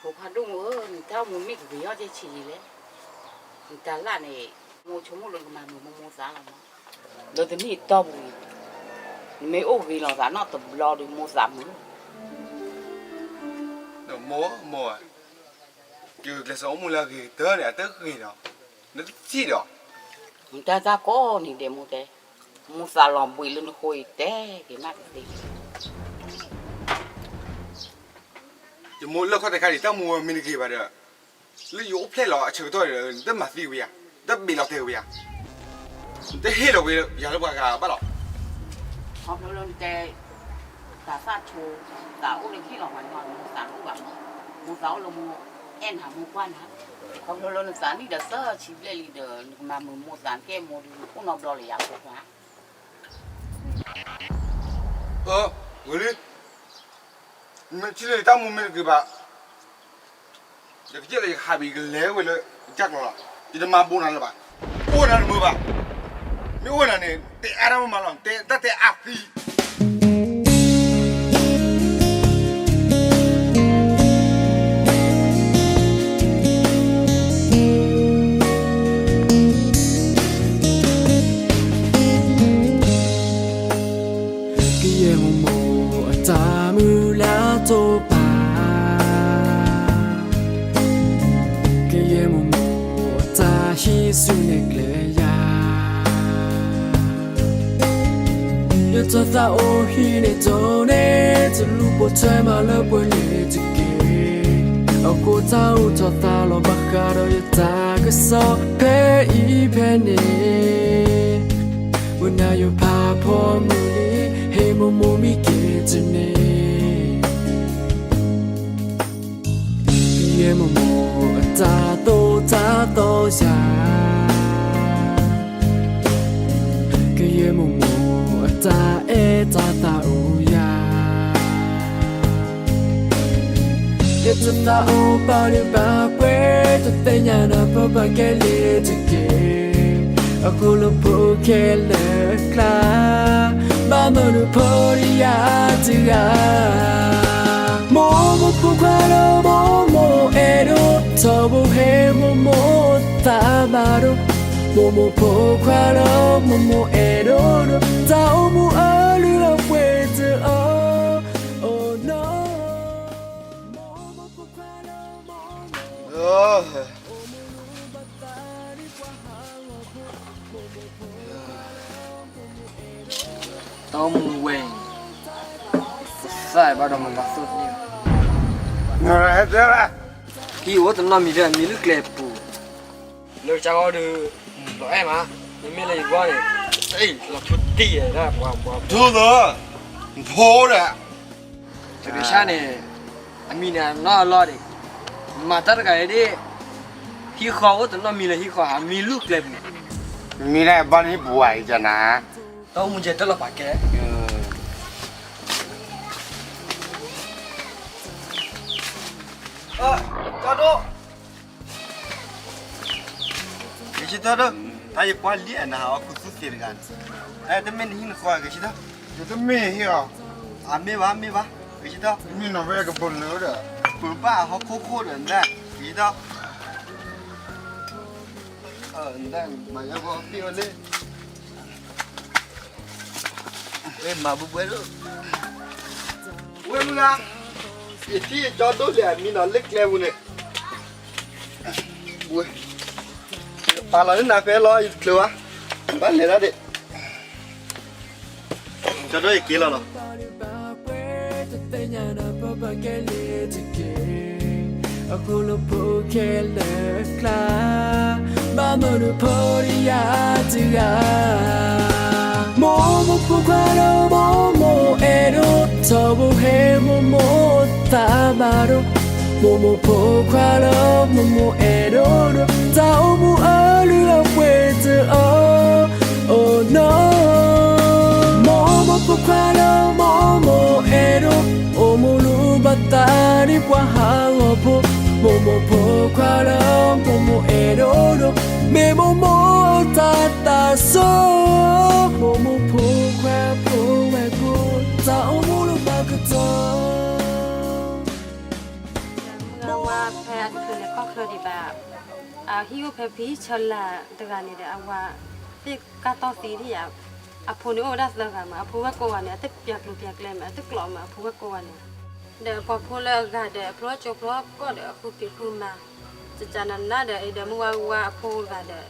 ဖိခွါဒိၣ်မုၣ်ဧၢ, နတၢ်အိၣ်မူမ့ၢ်ကပယီၢ်ကဲဆံးလံလဲၣ်. နတၢ်လၢ်န့ၣ်, မိၢ်ဆိကမိၣ်လၢနကမၤမုာ်မိၢ်မိၢ်သးလီၤမး. လၢတနံၣ်အတီၢ်ပူၤအံၤ, နမ့ၢ်အိၣ်ဂ့ၤလီၤသးနီတဘျီဒီးမိၢ်သးမုာ်. မိၢ်, မိၢ်ဧၢ, ယကျဲးစၢးအိၣ်မူလၢအဂ့ၤကတၢၢ်န့ၣ် အတဂ့ၤဒီး, နတထံၣ်ဒီး, နတၢ်တၢ်ကိးနံၤဒဲးမိၢ်တဲ, မိၢ်သးလီၤဘှံးလၢနဃိအံၤတဲက့ၤမးတသ့. ယမိၢ်လၢခီၣ်တခါဒံး တၢ်မူဝဲမ့ၢ်တဂ့ၤဘၣ်ဒီး, လၢယအိၣ်ဖျဲၣ်လီၤအဆၢကတီၢ်ဒီး နတမၤသံဝဲယၤ, နတဘ့ၣ်လီၤတဲာ်ဝဲယၤ, နတဟ့ၣ်လီၤဝဲယၤလၢပှၤဂၤဘၣ်လီၤ. ခီဖျိလၢနတဲ, သးသၣ်ဆိ, သးအိၣ်လၢဟ့ၣ်လီၤပှၤညီ မိၢ်သးအိၣ်ဘၣ်မး, မိၢ်သးအိၣ်လၢမိၢ်အဲၣ်နၤမိၢ်ကွၢ်နၤ, ခီဖျိလၢနသးနံၣ်ဒီးသၢဆံဘျဲၣ်လံဒီး နကမၤမုာ်မိၢ်သးနကဲမိၢ်ဒုးအိၣ်နီတဘျီလၢယၤဖိခွါ. အၢ, ဝဲလံ, နမ့ၢ်ထံၣ်လၢယတၢ်မူမ့ၢ်တဂ့ၤဘၣ်, ယကစၢ်လၢယကဟးဘၣ်ယကလဲၤဝဲလၢယကၢ်ကျီၤလီၤ, ယတမၤဘိးနၤလၢၤဘၣ်, အိၣ်နၤတမုာ်ဘၣ်, မ့ၢ်အိၣ်နၤန့ၣ် တဲအါတၢ်မးမးလီၤ, တၢ်တဲအါသံ ကယဲၢ်မိၢ်မိၢ်အတၢ်မုၢ်လၢ်တိာ်ပာ်, ကယဲၢ်မိၢ်မိၢ်အတၢ်ဟံးစုနဲၣ်ကျဲယၤ, ယတၢ်သးအိၣ်ဟံးန့ၢ်တိၢ်န့ၣ် တလူၤပိာ်ထွဲမးလၢပှဲၤန့ၣ်တက့ၢ်, အဃိတၢ်အိၣ်ထီၣ်သးလီၤဘၣ်ဃးဒီးယတၢ်ကစီၣ်ဖဲအံၤဖဲန့ၣ်, ဝနၢ်ယိၤဖးဖီမုၢ်လံ, ဟ့ၣ်မိၢ်မိၢ်မံက့ၤတန့ၢ်. ကယဲၢ်မိၢ်မိၢ်အတၢ်သိၣ်တၢ်သီယၤ, ကယဲၢ်မိၢ်မိၢ်အတၢ်အဲၣ်တၢ်သးအိၣ်ယၤ, ယတသးအိၣ်ဘၣ်ဒံးဘၣ်ပှဲၤ, တသ့ၣ်ညါနၢ်ပၢၢ်ဘၣ်ကဲလံတက့ၢ်, အဃိလၢဖိခဲလၢာ်အကျါ, ဘၣ်မနုၤဖိဒံးယၤတဂၤ, မိၢ်မိၢ်ဖိခွါလၢမိၢ်မိၢ်အဲၣ်ဒိး, ထီဘိဟ့ၣ်မိၢ်မိၢ်သးဘၣ်ဒိ, မိၢ်မိၢ်ဖိခွါလၢမိၢ်မိၢ်အဲၣ်ဒိးဒိး, တၢ်အိၣ်မူအလုၢ်အပှ့ၤတအိၣ်, အိၣ်နီၤ, မိၢ်မိၢ်ဖိခွါလၢမိၢ်မိၢ် တၢ်အိၣ်မူဝဲအံၤ, သးဘၣ်ဒီးမၤဘၣ်သိၣ်န့ၣ်, ဟံၣ်အိၣ်တနီတမံၤဒီး မံလုၢ်ကျဲပူၤ, လၢကစၢ်ဂီၢ်ဒီး, လီၤအဲၣ်မး, မ့မ့ၢ်လၢယဂီၢ်န့ၣ်, လီၤထူတံၢ်ယဲဒၣ်ပှၤပှၤထူသၢ, ဖိဒီး တကဆၣ်န့ၣ်, အမံၤန့ၣ်နီၢ်အလီၢ်ဒံး, မၤတၢ်တဂၤအံၤဒ်, ဟံၣ်ဃီအိၣ်တနီတမံၤလၢဟံၣ်ဃီဧါ, မံလုၢ်ကျဲပူၤ, မံလၢဘၣ်လၢဟံၣ်ပူၤဝဲအံၤကနၤ, တၢ်အိၣ်မူကဲတၢ်လီၤပာ်ကဲ, ကၠီဒိၣ် ကဆံတၢၢ်ဒိၣ်, တၢ်ယကွၢ်လံအနၤဟးအီၣ်ခူသူၣ်သ့တဂၤန့ၣ်, တမ့ၢ်နဟံၣ်နဃီဧါ ကဆံတၢၢ်, ယတမ့ၢ်ဟံၣ်အီၤ, အမ့ၢ်ဘၣ်မ့ၢ်ဘၣ် ကဆံတၢၢ်, မ့ၢ်နီၢ်ဝဲကပလၢဒီး, ပဘၣ်ဟီၣ်ခိၣ်ခိၣ်ဒီးနဒၣ် ကဆံတၢၢ်, နဒၣ်မၤယါဘီသ့ၣ်ဝဲလၢ ဝဲမုၢ်ဂၤ, ယထံၣ်ယကၠီဒိၣ်လဲၣ်အမံၤနီၤလၢကျဲပူၤန့ၣ်, ဝဲ, ပာ်လီၤန့ၢ်နၤဖဲလီၤ ယတချုးဘၣ်, ဘၣ်လဲၤဒၣ်ဒံး, ကၠီဒိၣ်ယက့ၤလီၤလီၤ. တသ့ၣ်ညါနၢ်ပၢၢ်ဘၣ်ကဲလံတက့ၢ်, အဃိလၢဖိခဲလၢာ်အကျါ, ဘၣ်မနုၤဖိဒံးယၤတဂၤ, မိၢ်မိၢ်ဖိခွါလၢမိၢ်မိၢ်အဲၣ်ဒိး, ထီဘိဟ့ၣ်မိၢ်မိၢ်သးဘၣ်ဒိ, မိၢ်မိၢ်ဖိခွါလၢမိၢ်မိၢ်အဲၣ်ဒိးဒိး, တၢ်အိၣ်မူအလုၢ်အပှ့ၤတအိၣ် အိၣ်နီၤ, မိၢ်မိၢ်ဖိခွါလၢမိၢ်မိၢ်အဲၣ်ဒိး, အိၣ်မူလူၤဘၣ်သးဒ်ပှၤဟးဂီၤဖိ, မိၢ်မိၢ်ဖိခွါလၢမိၢ်မိၢ်အဲၣ်ဒိးဒိး, မ့ၢ်မိၢ်မိၢ်တၢ်သးစီ, မိၢ်မိၢ်ဖိခွါဖိဝဲၢ်ကိ, တၢ်အိၣ်မူလူၤဘၣ်ကတီၢ် မုၢ်ဂၤဝါ ဖဲအတချုးလဲၤခီၣ်ချၢဒံးဘၣ်, အဟံၣ်အိၣ်ဖဲဖံဆၢလၢ်တဂၤန့ၣ်ဒီး အဝၤသ့ၣ်ကၢ်တီၢ်သံဒံးယၤ, အဖိန့ၣ်အိၣ်ဝဲဒၣ်သၢဂၤမး, အဖိဝဲၢ်ကိးဂၤန့ၣ် အတပျၢ်ကျိၤပျၢ်ကျဲမး, အတကျိးမး, အဖိဝဲၢ်ကိးဂၤန့ၣ် ဒီးပှၤဖိလၢအဂၤဒီး အဖျိကၠိဖျိကီၢ်ဒီး အဃုဖံးဃုမၤ ကကနနါဒီး အံၤဒီးမုၢ်ဝါဝါအဖိဂၤဒီး ထီၣ်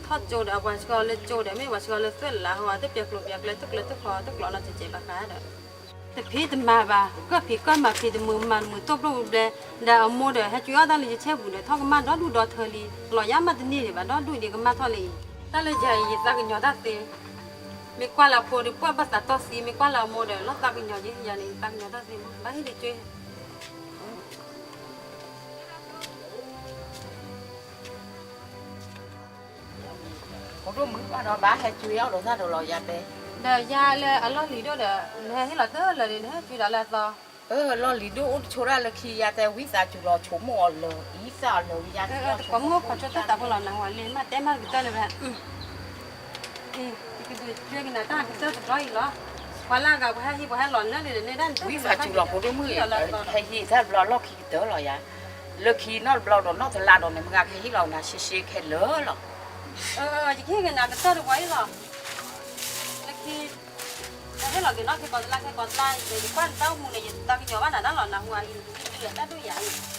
ကၠိဒီး အပှၤဆှၢအီၤလၢကၠိဒီး မ့ၢ်ပှၤဆှၢအီၤလၢသွဲၣ်လးဟီ အတပျၢ်ကျိၤပျၢ်ကျဲ တကျၢၤတခီ တကျိးနီတစဲးဘၣ်ဃးဒီး တဖံးတမၤဘၣ်, ကၢၢ်ဖံးကၢၢ်မၤဖံးတမုာ်မၤတမုာ် တိၢ်ပျိၢ်ပူၤဘျဲ, ဒီးအမိၢ်ဒီး ဟဲကွံာ်အီၣ်တၢ်လၢယဆဲပူၤဒီး ထီၣ်ကမၣ်ဒီဒူၣ်ဒီထၢလံ, လီၤယၤမးတန့ၢ်ဒံးဘၣ်, ဒီဒူၣ်ဒံးကမၣ်ထီၣ်လံအံၤ, တၢ်လၢယၤအံၤ ယသးကညီၤတၢ်သ့, မ့ၢ်ကွၢ်လၢအဖိဒီး ပှၢ်ဘၣ်သးတီၢ်သံ, မ့ၢ်ကွၢ်လၢအမိၢ်ဒီး လီၤသးကညီၤက့ၤ, ယၤန့ၣ် ယသးကညီၤတၢ်သ့မး, ဘၣ်ဟ့ၣ်ဒံးကၠွ့ ဖိဒိၣ်မုၣ်ဘၣ်ဒီး ဘၣ်ဟဲကၠွ့အီၤဒီးသၣ်ဒီးလီၤယၤတဲ, ဒီးယၤလၢအလီၢ်လံၤဒိၣ်ဒီး နဟဲဟ့ၣ်လီၤတၢ်လၢာ်န့ၣ် နဟဲကၠွ့ဒီးလၢအသီ, အလီၢ်လံၤဒိၣ်အိၣ်တဆိဒၣ်လၢခံယၤတဲ ဝံသးစူၤလီၤ ဆိကမိၣ်အီၤလၢာ် အံသၣ်အီၤလၢာ် ဝံယၤ တကိးမုၣ်အိၣ်ခိးဆိတၢ်သးဖိလီၤ နဟူးလံ မ့ၢ်တဲမ့ၢ်တကတၢၢ်လၢၤဘၣ် ကဒုးကၠွ့ကနၤတၢ်ကတၢၢ်တဘျီအံၤလီၤ, ပှၤလၢအဂၤပှၤဟဲဟံးပှၤဟဲလီၤနၢ်လံဒီးန့ၣ်ဒၣ်န့ၣ် ဝံသးစူၤလီၤ ဖိဒိၣ်မုၣ် ဟဲဟ့ၣ်တၢ်ဘျီလီၢ်ခံကတၢၢ်လီၤယၤ, လၢခံနီတဘျီဒီးနီတလါဒီးန့ၣ် မ့ၢ်ဂ့ၤကဟ့ၣ်လီၤနၤရှဲရှဲခဲလၢာ်လီၤ, ယကဟ့ၣ်ကနၤကတၢၢ်တဝီအံၤလီၤ, လၢခံ နဟ့ၣ်လီၤက့ၤနီၢ်ခဲကိးတလါခဲကိးတလါ ယကွၢ်နတၢ်အိၣ်မူန့ၣ် ယသးကညီၤဘၣ်နၤတၢ်လီၤ နဟူးအံၤ ယတၢ်ဒိၣ်ယၤအံၤ,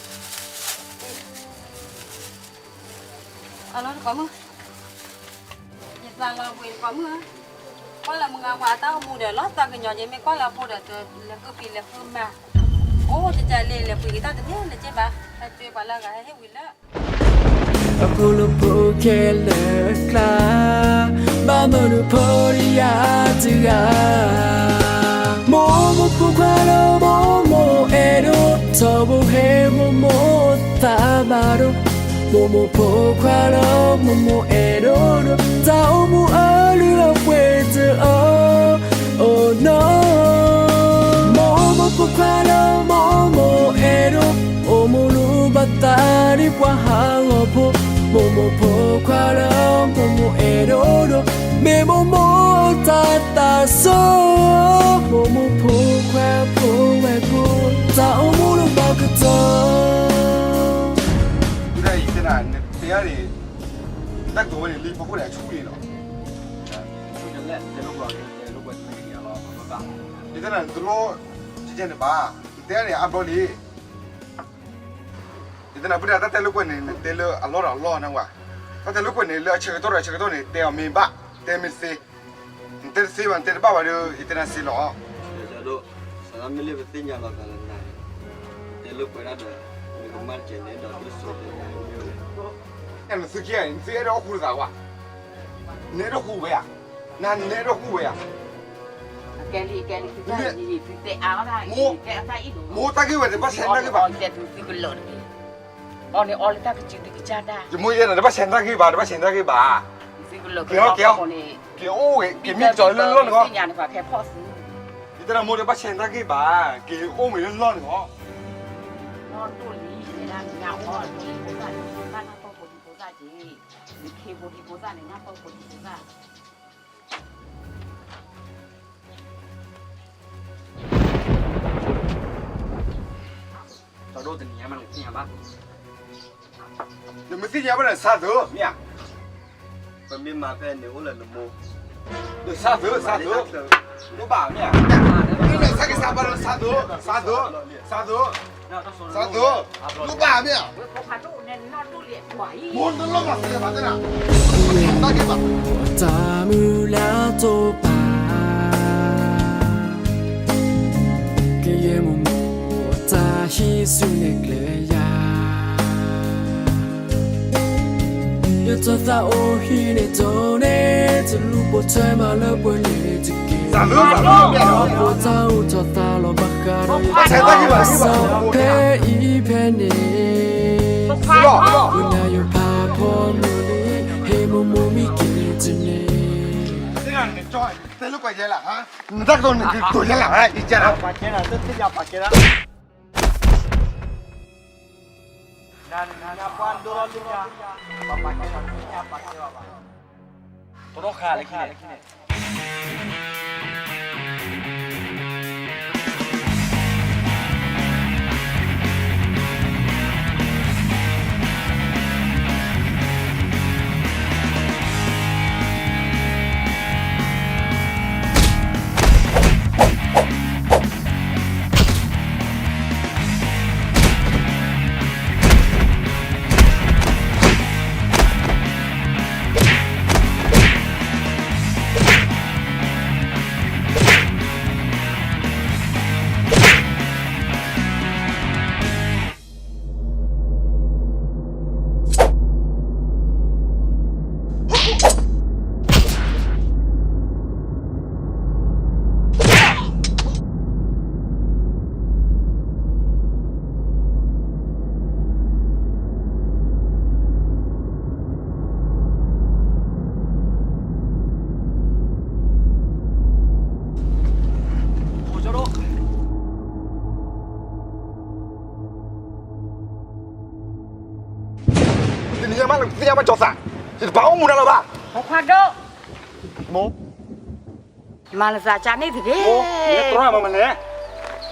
အလီၤတကိးမုၣ် ယသးလီၤဘှံးတကိးမုၣ်, ကွၢ်လၢမုၢ်ဂၤဝၤအတၢ်အိၣ်မူဒီး လီၤသးကညီၤက့ၤ မ့ၢ်ကွၢ်လၢအဖိဒီး လဲၤဃုဖံးလဲၤဃုမၤ, အိၣ်ကကလ့လဲၤပှ့ၤက့ၤတၢ်တန့ၢ်လၢၤက့ၤဘၣ်, ဟဲကၠွ့ပှၤလၢအဂၤဟဲဟ့ၣ်ဝံၤလၢ အဖိလၢဖိခဲလၢာ်အကျါ, ဘၣ်မနုၤဖိတယါတဂၤ, မိၢ်မိၢ်ဖိခွါလၢမိၢ်မိၢ်အဲၣ်ဒိး, ထီဘိဟဲမိၢ်မိၢ်သးဘၣ်ဒိ, မိၢ်မိၢ်ဖိခွါလၢမိၢ်မိၢ်အဲၣ်ဒိးဒိ, တၢ်အိၣ်မူအလုၢ်အပှ့ၤတအၢ အိၣ်နီၢ်, မိၢ်မိၢ်ဖိခွါလၢမိၢ်မိၢ်အဲၣ်ဒိး, အိၣ်မူလူၤဘၣ်သးဒ်ပှၤဟးဂီၤဖိ, မိၢ်မိၢ်ဖိခွါလၢမိၢ်မိၢ်အဲၣ်ဒိးဒိ, မ့ၢ်မိၢ်မိၢ်တၢ်သးစီ, မိၢ်မိၢ်ဖိခွါဖိဝဲၢ်ဖိ, တၢ်အိၣ်မူလူၤဘၣ်ကတၢၢ် ဒ်ယတဲနၤ နတဲန့ၣ် နတၢ်ကတိၤဝဲန့ၣ် လံဖီခိၣ်န့ၣ် အဆူၣ်န့ၣ်လီၤ. ယတဲနၤ နတလိၣ်ကဲန့ၣ်ဘၣ်, နတဲန့ၣ် အါဘျီလံ. ယတဲနၤ ဖုဒၣ် တၢ်တဲလိာ်ကွဲးန့ၣ် နတဲလၢအလီၢ်ဒီးအလီၢ်န့ၣ်ဝဲ, တၢ်တဲလိာ်ကွဲးန့ၣ် လၢအဆၢကတီၢ်ဒီးအဆၢကတီၢ်န့ၣ် တဲအီၤမ့ၢ်ဘၣ်, တဲမ့ၢ်တသ့, နတဲတသ့ဘၣ် နတဲတဘၣ်ဘၣ်ဒီး ယတဲနၤစ့လီၤ. ဒ်သိးမ့ၢ်လၢပသ့ၣ်ညါလီၤသးလၢနၤန့ၣ် တဲလိာ်ကွဲးတၢ်ဒီး နကမၣ်တကဲးန့ၣ်ဒီး ဒ်သိးတဲနၤမ့ၢ်ဝဲ, နသုခံဂၤန့ၣ် နသုအဲၣ်ဒိးအီၣ်ဃူလိာ်သးကွၢ်, နအဲၣ်ဒိးဃူဝဲဧါ, နနအဲၣ်ဒိးဃူဝဲဧါ, မိၢ်တၢ်ဂ့ၢ်ဝဲတဘၣ်ဆဲးတၢ်ဂ့ၢ်ဘၣ်, အီၤန့ၣ်အီၤလၢတၢ်ကစုၣ်တကစၢ်တၢ်, ယမိၢ်ယဲန့ၣ် တဘၣ်ဆဲးတၢ်ဂ့ၢ်ဘၣ် တဘၣ်ဆဲးတၢ်ဂ့ၢ်ဘၣ်, က့ၤအိၣ်ဝဲ က့ၤမံကီၤလၢလီၢ်န့ၣ်လီၤ, ယတဲနၤမိၢ် တဘၣ်ဆဲးတၢ်ဂ့ၢ်ဘၣ် က့ၤအိၣ်ဝဲလၢလီၢ်န့ၣ်လီၤ. နမ့ၢ်သ့ၣ်ညါဘၣ်န့ၣ် စးသုး မ့ၢ်ဧါ, ပမ့ၢ်မၤဖဲန့ၣ်အိၣ်လၢနမိၢ်, စးသုး စးသုး, လိၣ်ဘၣ်မ့ၢ်ဧါ, မ့ၢ်စးကစၢ်ဘၣ်လၢ စးသုး စးသုး, စးသုး, လိၣ်ဘၣ်မ့ၢ်ဧါ, မိၢ်တလိၣ်ဘၣ်သ့ဘၣ်သ့နၤ, တၢ်ဂ့ၢ်ဘၣ် တၢ်မုၢ်လၢ်တိာ်ပာ် ကယဲၢ်မိၢ်မိၢ်တၢ်ဟံးဆူၣ်နဲၣ်ကျဲယၤ, ယတၢ်သးအိၣ်ဟံးန့ၢ်တိၢ်န့ၣ် တလူၤပိာ်ထွဲမးလၢပှဲၤန့ၣ်တက့ၢ်, ဖိတၢ်အိၣ်ထီၣ်သးလီၤဘၣ်ဃးဒီးယတၢ်သးစၢ် ဖဲအံၤဖဲန့ၣ် ပနၢ်ယိၤဖးဖီမုၢ်လံ ဟ့ၣ်မိၢ်မိၢ်မံက့ၤတန့ၢ် တဲလိာ်ကွဲးယဲလၢ်, နတၢ်ကတိၤန့ၣ်ကတိၤယဲလၢ်, ယကဲလၢ်, ပှၤကဲနၤတသ့ၣ်ညါပှၤကဲလၢ်, နၤနၤပှၤဒိလီၤလံ, ပှၤပှၤကဲနၤတသ့ၣ်ညါပှၤကဲလၢ်ဘၣ်, တရီခါလၢခံန့ၣ် တနံၤညါမး သ့ၣ်ညါဘၣ်ကၠီသး, ယတပာ်အိၣ်မူနၤလၢၤဘၣ်. ဖိခွါဒိၣ်, မိၢ်, မၤနသးကါန့ၣ်တဂ့ၤ,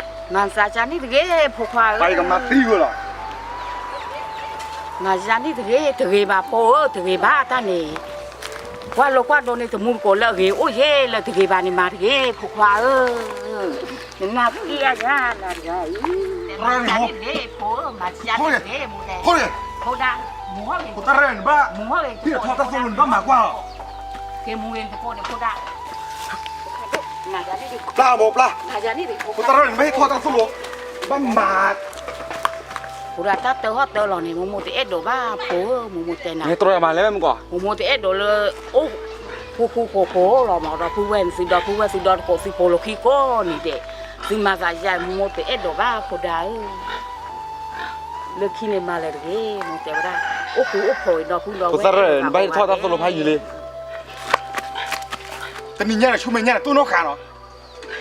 မၤနသးကါန့ၣ်တဂ့ၤ ဖိခွါဧၢ, မၤယကမၤသံဝဲလီၤ. မၤယၤန့ၣ်တဂ့ၤ, တဂ့ၤဘၣ်ဖိဧၢ, တဂ့ၤဘၣ်တၢ်န့ၣ်, ကွၢ်လိကွၢ်ဒိးန့ၣ် တမူတကိးလၢအဂ့ၤအိၣ်ယဲလၢတဂ့ၤဘၣ်န့ၣ်မၤတဂ့ၤ ဖိခွါဧၢ, နနၢ်သံအယၤနၤတဂၤအံၤ, တဂ့ၤဖိဧၢ, မၤယၤန့ၣ်တဂ့ၤ, ဖိဒၣ်, ဖိဒၣ်, ဖိတၢ်ရဲၣ်န့ၣ်ဘၣ်, ဟ့ၣ်ထီၣ်တၢ်သိၣ်လိနဘၣ်မၤကွၢ်လီၤ. ကဲမူဂ့ၤနသကိးန့ၣ် ဖိဒၣ်, ပျၢ်မိၢ်ပျၢ်, ဖိတၢ်ရဲၣ်န့ၣ်ဘၣ်ဟ့ၣ်ထီၣ်တၢ်သိၣ်လိ, ဘၣ်မၤ ဖိဒၣ်တၢ်တၢဟီၣ်တၢလီၤန့ၣ် မိၢ်မိၢ်တအဲၣ်ဒိးဘၣ်ဖိဧၢ, မိၢ်မိၢ်တဲနၤ, မိၢ်မိၢ်တအဲၣ်ဒိးလၢ အိၣ်ဃူဃီဖိလီၤမး, ဒီပုၢ်ဝဲၢ်န့ၣ် သုဒီပုၢ်ဝဲၢ် သုဒီတကိး သုပိာ်လိာ်ခံကိးနံၤဒဲး, သုမၤသးယၤ မိၢ်မိၢ်တအဲၣ်ဒိးဘၣ်ဖိဒၣ်ဧၢ, လၢခံန့ၣ်မၤလၢၤတဂ့ၤ မိၢ်တဲဝဲဒၣ်, အိၣ်ဃူအိၣ်ဖိးဒီပုၢ်ဒီဝဲၢ်, ဘၣ်ဟ့ၣ်ထီၣ်တၢ်သိၣ်လိဖးယံာ်လံ, တနံၤညါန့ၣ် ဆူမဲာ်ညါန့ၣ် တိၢ်နီၣ်ဃာ်လီၤ.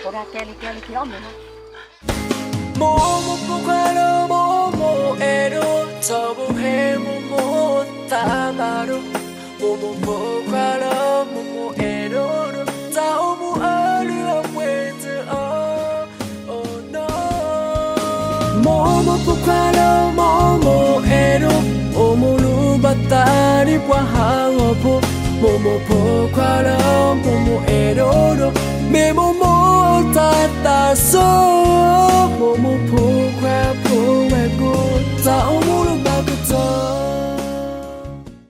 ဖိဒၣ်ကဲလံကဲလံကဲအီၣ်မ့ၢ်နီၤ မိၢ်မိၢ်ဖိခွါလၢမိၢ်မိၢ်အဲၣ်ဒိး, ထီဘိဟဲမိၢ်မိၢ်တၢ်ဘၣ်ဒိ, မိၢ်မိၢ်ဖိခွါလၢမိၢ်မိၢ်အဲၣ်ဒိးဒိ, တၢ်အိၣ်မူအလုၢ်အပှ့ၤတအီၣ်, မိၢ်မိၢ်ဖိခွါလၢမိၢ်မိၢ်အဲၣ်ဒိး, အိၣ်မူလူၤဘၣ်သးဒ်ပှၤဟးဂီၤဖိ, မိၢ်မိၢ်ဖိခွါလၢမိၢ်မိၢ်အဲၣ်ဒိးဒိ, မ့ၢ်မိၢ်မိၢ်တၢ်သးစိ, မိၢ်မိၢ်ဖိခွါဖိဝဲၢ်ကိ